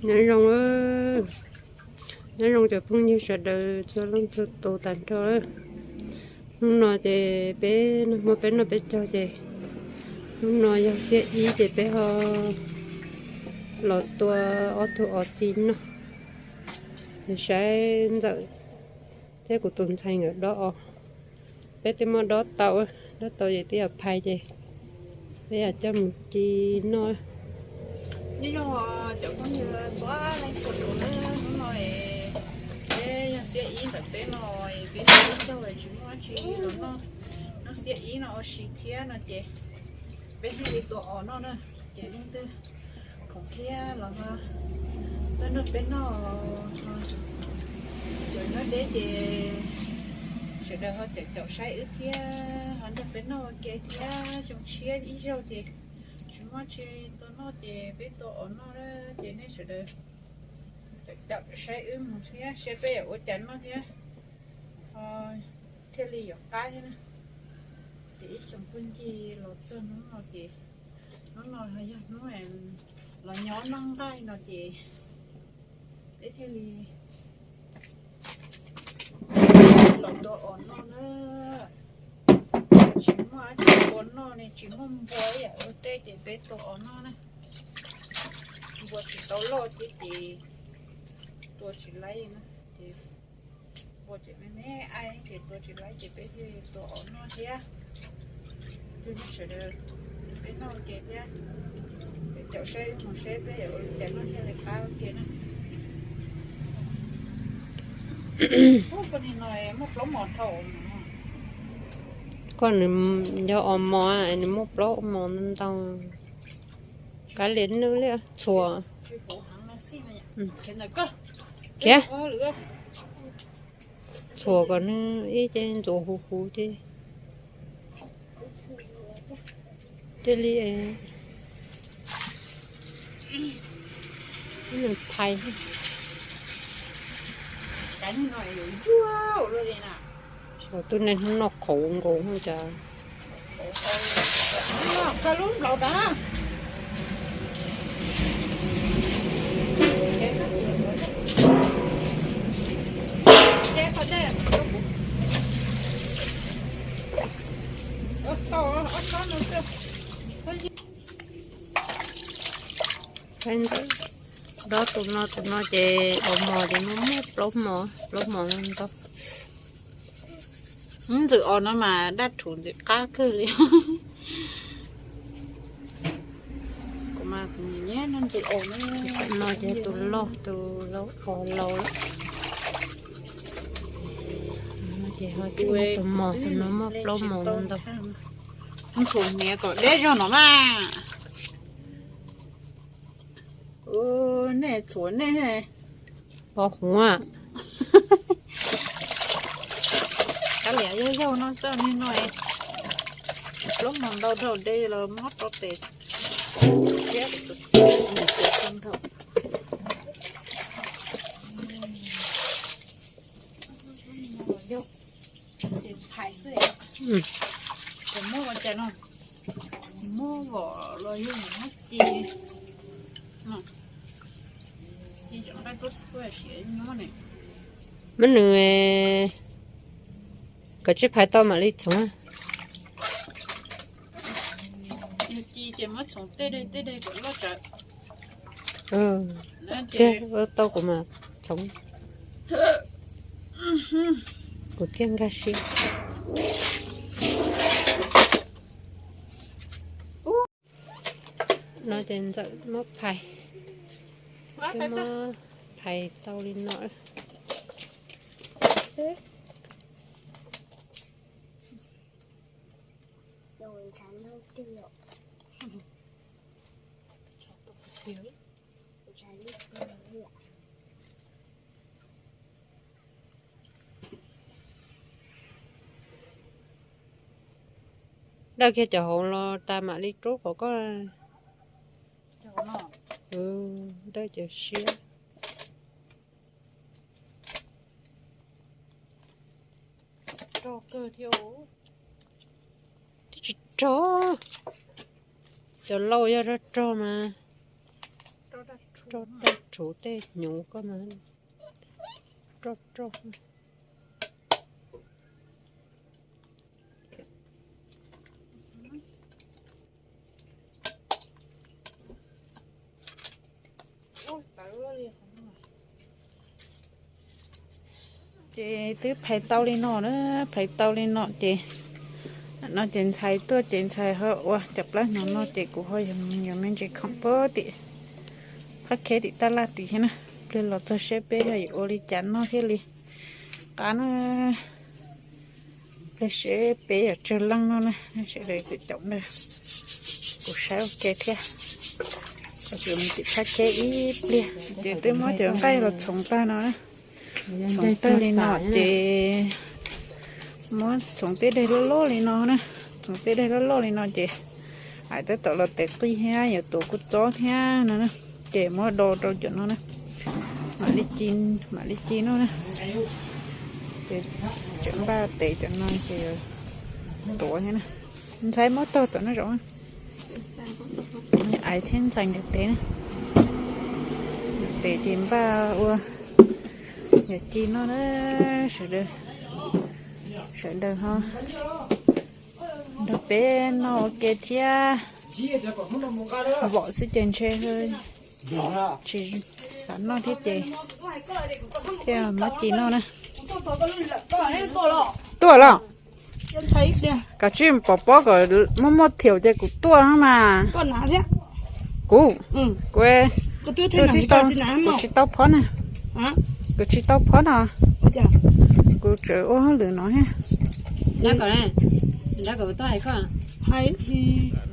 Nyob zoo, nyob zoo cov phooj ywg sawv daws txhua leej txhua tus tag nrho. Hnub no ces peb noj hmo peb noj peb caug ces hnub no yog xiab ib ces peb ho los tua ob tug os txiv noj. Ces saib Ntxawm thiab kuv tus ntxhais nkawd dob os. Peb twb muab dob tau, dob tau ces twb yuav phais ces peb yuav coj mus ci noj. Nyob zoo cov phooj ywg txhua leej txhua tus na, hnub no peb yog xiab ib ntawm peb no, peb noj ib zaug tsis muaj dab tsi los noj. Hnub xiab ib no ua si thiab no ces peb thiaj li tua os noj na. Ces leej twg khoom thiab los tuaj nrog peb noj. Cov nyob deb ces sawv daws ho caum caum saib wb thiab ho nrog peb noj ua ke thiab. Xyoo tshiab ib zaug ces tsis muaj dab tsi tua noj ces peb tua os noj na. Ces nej sawv daws caum caum saib wb mus thiab saib peb yuav ua cas noj thiab, ho thiaj li yuav qab thiab na. Ces ib xyoos puag ncig los txog hnub no ces hnub no yog hnub los nyob noj nqaij no ces peb thiaj li los tua os noj na. Tsis muaj dab tsi tua noj ne, tsis muaj npua ib yam li tej ces peb tua os noj na. Npua tsis tau loj thiab ces tua tsis laib na. Ces npua tseem me me aib ces tua tsis laib ces peb thiaj li tua os noj thiab. Tus nej sawv daws peb noj ua ke thiab, peb caum saib mus saib peb yuav ua li cas noj thiaj li qab ua ke na. Ub, koj nim no muaj plaub mos dhau. Koj nws yog os mos, nws muaj plaub mos ntau ntau. Kav liam nws li txhuam. Khiav. Txhuam kom nws ib ce ntxuav huv huv ces thiaj li nws phais. Tus neeg hnub no qhauv nkaus cas. Dob tus no, tus no ces os mos ces muaj muaj plaub mos, plaub mos no ntau. Ntxwm os no mas daj rhuv ntxim qab kawg li. Kuv mas kuv nyiam nyiam noj ntxwm os na. No ces tus loj, tus laus, os laus lawm. Ces ho tus mos, tus no muaj plaub mos no ntau. Ntxhuav hniav kom deb zog no mas. Nej txhuav nej pov huv. Kav liam yog yaug no txoj niag no, plaub mos ntau dhau de los mob rau tes thiab. Ces muab ua cas no, muab vom los yog muab ci, ci cov nqaij tuab tuab siav nyob ne. Muab nws, kom tsib phais tau mam li txhoov. Yog ci ces muab txhoov tej deg tej deg kom loj tsawv. Ua tau kuv mam txhoov. Kuv thiaj nkag siab. No ces Ntxawm muab phais, twb muab phais tau li no. Dawj kiag cov hauv los tas mam li rub kom koj. Dawj cov siab. Twb tsis rog. Cov laus yog rog rog mas. Roj roj rhuv tej hnyuv koj mas roj roj. Ces twb phais tau li no na, phais tau li no ces, no ces ntxhais tuaj ces ntxhais ho ua cov plaub hnyuv no ces kuv ho yuav me ntsis khoom puag tim qab kheb tim taj laj tid thiab na. Pliag los txog seb peb yog yuav ua li cas noj thiaj li qab na. Pliag seb peb yuav tsawg leej noj na, sawv daws caum ntawd kuv saib ua ke thiab. Kuv mus tim qab kheb ib pliag ces twb muab cov nqaij los txhoov tag no na. Txhoov tag li no ces muab txhoov tej deg loj loj li no na, txhoov tej deg loj loj li no ces ais tab tom los tev qij thiab yuav tuav kua txob thiab no na. Ces muab do rau cov no na, mam li ci, mam li ci no na. Ces tseem npaj tev cov no ces yuav tuav thiab na. Ntxhais muab tog tom no zoo. Ais thiab ntxhais nkawd tev na, tev ces npaj ua yuav ci no na. Sawv daws, sawv daws ho nrog peb noj ua ke thiab. Vom xwb ces ntshe tsis xav noj thiab ces thiaj muab ci noj na. Tuaj los, koj tsis pom pob kom muaj muaj thiaum ces kuv tuaj no mas. Kuv, kuv, kuv tsis tau phob na, kuv tsis tau phob no, kuv tseem ua hauj lwm no thiab.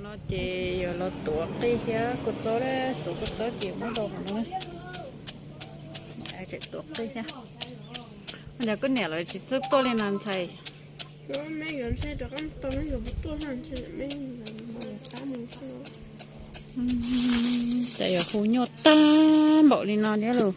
No ces yuav los tuav qij thiab kua txob, tuav kua txob ces muab rau hauv no. Tseem tuav qij thiab. Yog koj niam lawv tsis txawj tuaj li no ntxhais. Cas yuav hu nyuaj tag npaum li no thiab lauj.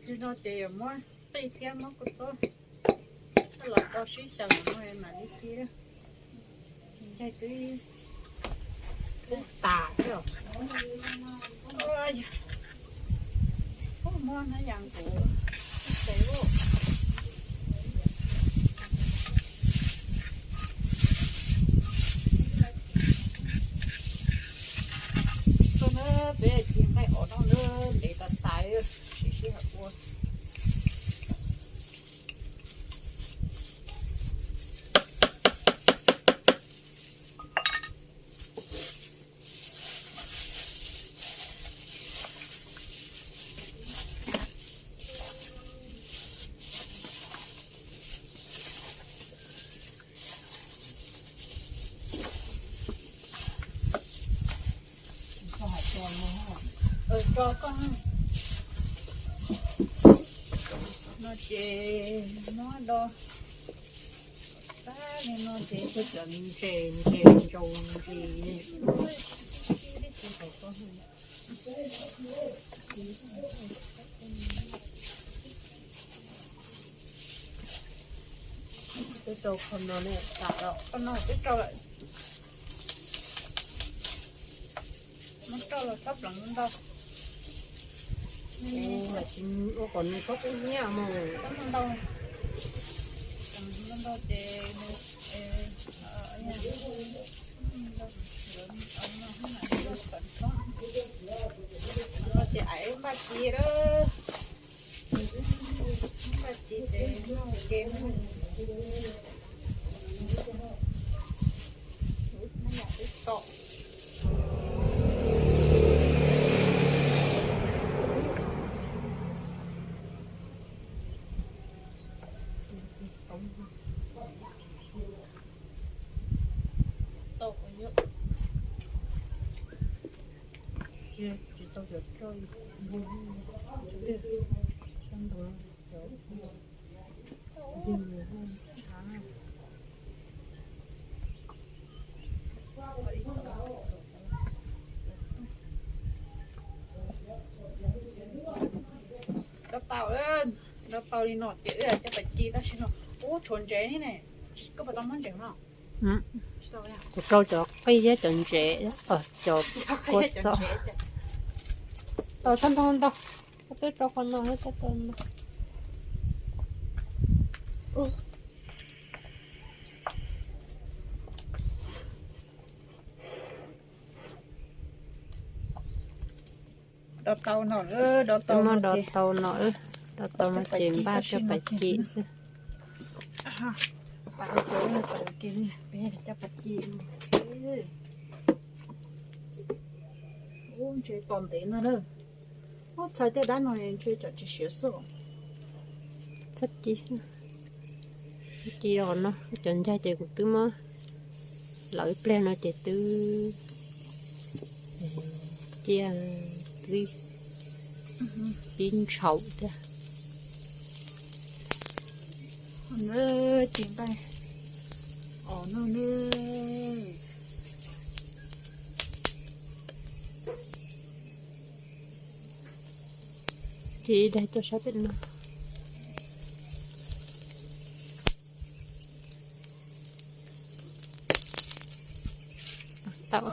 Li no ces yuav muab qij thiab muab kua txob coj los do sib xyaw no mam li ci. Tsis ntshai twb tas thiab. Muab hnab yas nqus xaws ua. Tuaj na, peb ci nqaij os no na, ntev tas tas li, sib sib haum ua. No ces muab do tag li no ces cov ntses ntses ntsaus ntsis. Twb rau qhov no ne, tas los qhov no twb rau lawm. Muab rau los txhob pleev ntau. Ua kom nws txhob kub hnyiab mus. Txhob ntau, ntau ces nws ces ais npaj ci lawm. Npaj ci ces noj ua ke na. Tom Koj tau Nrau tau li no ces wb coj pais ci tab sis no. Ub, tshuav ntsev li ne. Koj puas tau muab ntsev no? Kuv rau cov qij thiab cov ntsev, cov kua txob. Tau txhob nrau ntau, koj twb rau qhov no thiab tau no. Twb muab do tau no, do tau no ces npaj coj pais ci xwb. Ub, ntshe pom ntev no na. Ub, txhais tej dab no ntshe tsam tsis siav xwb. Txhob ci, ci os no, cov ncag ces kuv twb muab lawv ib pliag no ces twb ciaj, twb tib ntshaum thiab. Ci nqaij os no ne. Ci daig tuaj sab pem no. Tau.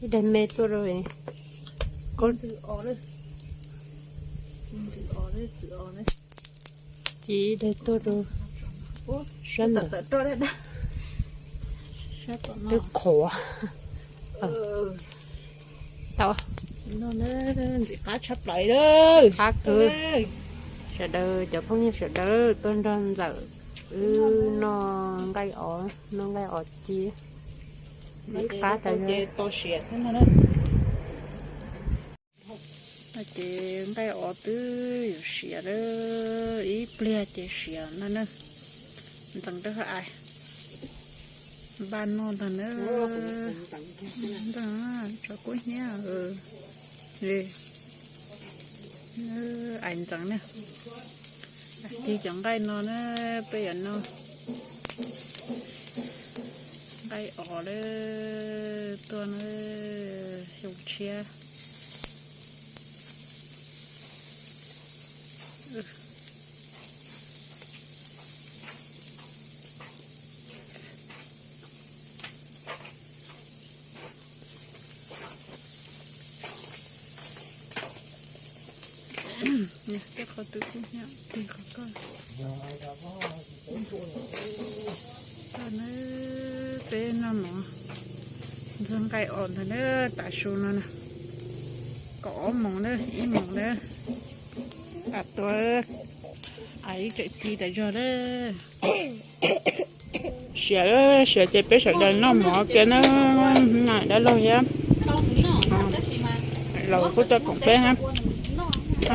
Ib daig me tuaj rau. Ci ib daig tuaj rau sab ntawd. Twb qhuav. Tau. Ntxim qab tshaj plaws, qab kawg. Sawv daws cov phooj ywg sawv daws tuaj nrog Ntxawm wb noj nqaij os, noj nqaij os ci. Ntxim qab tas zog. Ces nqaij os twb yuav siav lawm, ib pliag ces siav no na. Ntxeev rau hauv ais, npaj noj ntag na. Tso kub hnyiab. Ais ntxeev na. Tig cov nqaij no na, peb yuav noj nqaij os lawm tuaj na, xyoo tshiab. Tej qhov twb kub hnyiab, tig qhov koj. Peb noj mov ntxuag nqaij os ntag na, tav su no na, kaum ob moos na, ib moos na, tas tua, ais ib tseem ci tas zog na. Siav, siav ces peb sawv daws noj mov kiag na, dab laug thiab laus kuj tuaj koom peb na,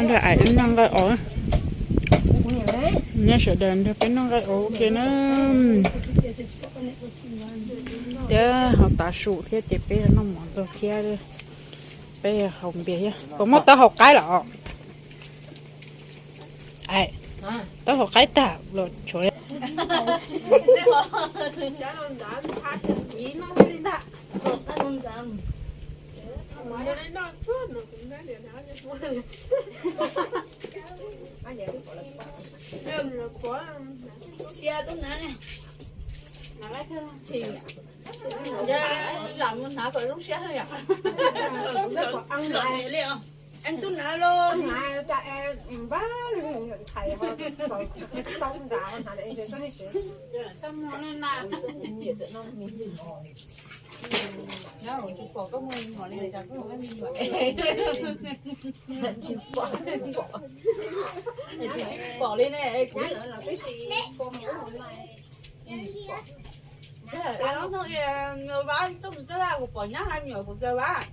nrog ais wb noj nqaij os. Nyob sawv daws nrog peb noj nqaij os kiag na. Thiab ho tav su thiab ces peb noj mov ntxuag thiab, peb haus npias thiab. Puas muaj taub hau qaib los? Taub hau qaib tag los tshuav. Lam mus hnav kom zoo siab yom. Tub hnav los hnav, npab ntxhais tau nrad hnav. Tsis pom, tsis pom li ne. Ob hnub ib nyuag vab tuaj mus txog laj kuv pom nyab hais me nyuam kuv kawg vab.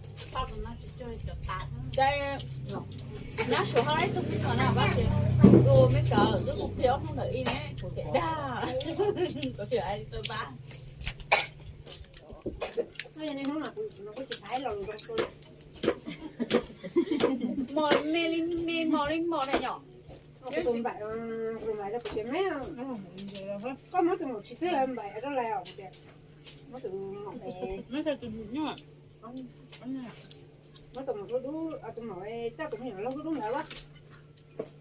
Nyab suav hab ib tug me nyuam na vab ces tus me kawm twb mus plig ob hnub ntawm ib ne kuv tias dag, kuv sim hais rau vab. Mos me li me mos li mos na yom. Koj muab tus maum tsis twb npaim rau lawm os. Muab tus maum, muab tus nyuj. Muab tus maum dub dub, tus maum, coj tus me nyuam laus dub dub ntawd los.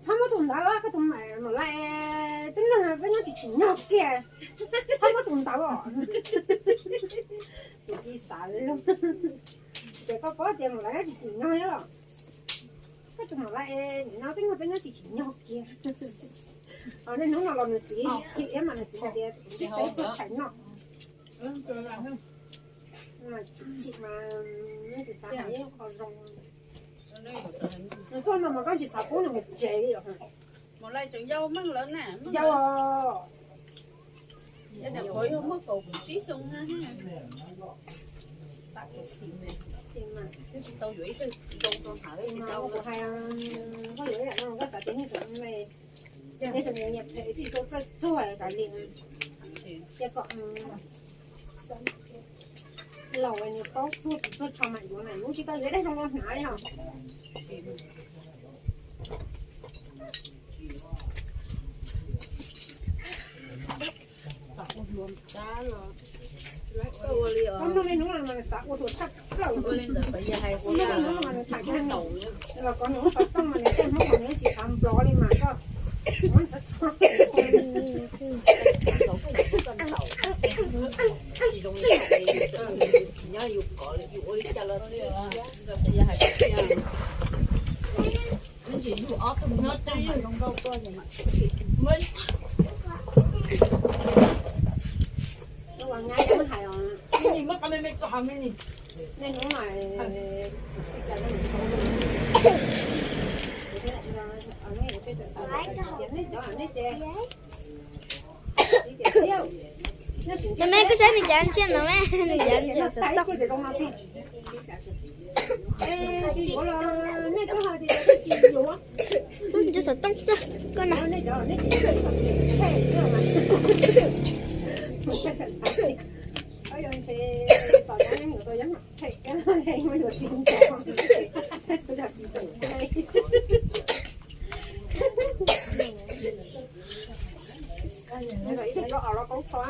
Txhob muab tus ntawd, koj tus maum laus twb nug peb nyob tsis tsim nyog kiag. Txhob muab tus ntawd os. Tus tij xav li lug. Ces koj paub tias maum laus nyob tsis tsim nyog os. Koj tus maum laus nim no twb nug peb nyob tsis tsim nyog kiag. Niaj hnub no los nws txiv chim iab mas nws txiv hais tias kuv tsis teb tuaj tshais noj. Chim chim mas nws txiv xav hais ib qho zoo. Nws tuaj no mas koj tsis xav pub nws mus tsev li os. Yau os. Kuv hais, koj yuav ib yam no koj xav tias nej tseem, nej tseem nyiam phem txij txhua txhua txhua kav liam. Ces kom laus nws paub txhua txhua txhua tso mas yuav na, yuav tsis tau yuav dab zoo rau hnav li os. Koj mloog niaj hnub no mas nws xav ua tus tshaj plaws. Koj mloog niaj hnub no mas nws tham, los koj niaj hnub xov tooj mas nws tej Hmoob mas nws tsis xav nplov li mas koj. Niaj hnub mas, niaj hnub mas, nej cov nej ces, no me koj saib nws cav ntshiab no me, nws cav ntshiab xov tooj. Ntshiab xov tooj xwb koj na. Ib tug rau os los kaub kho.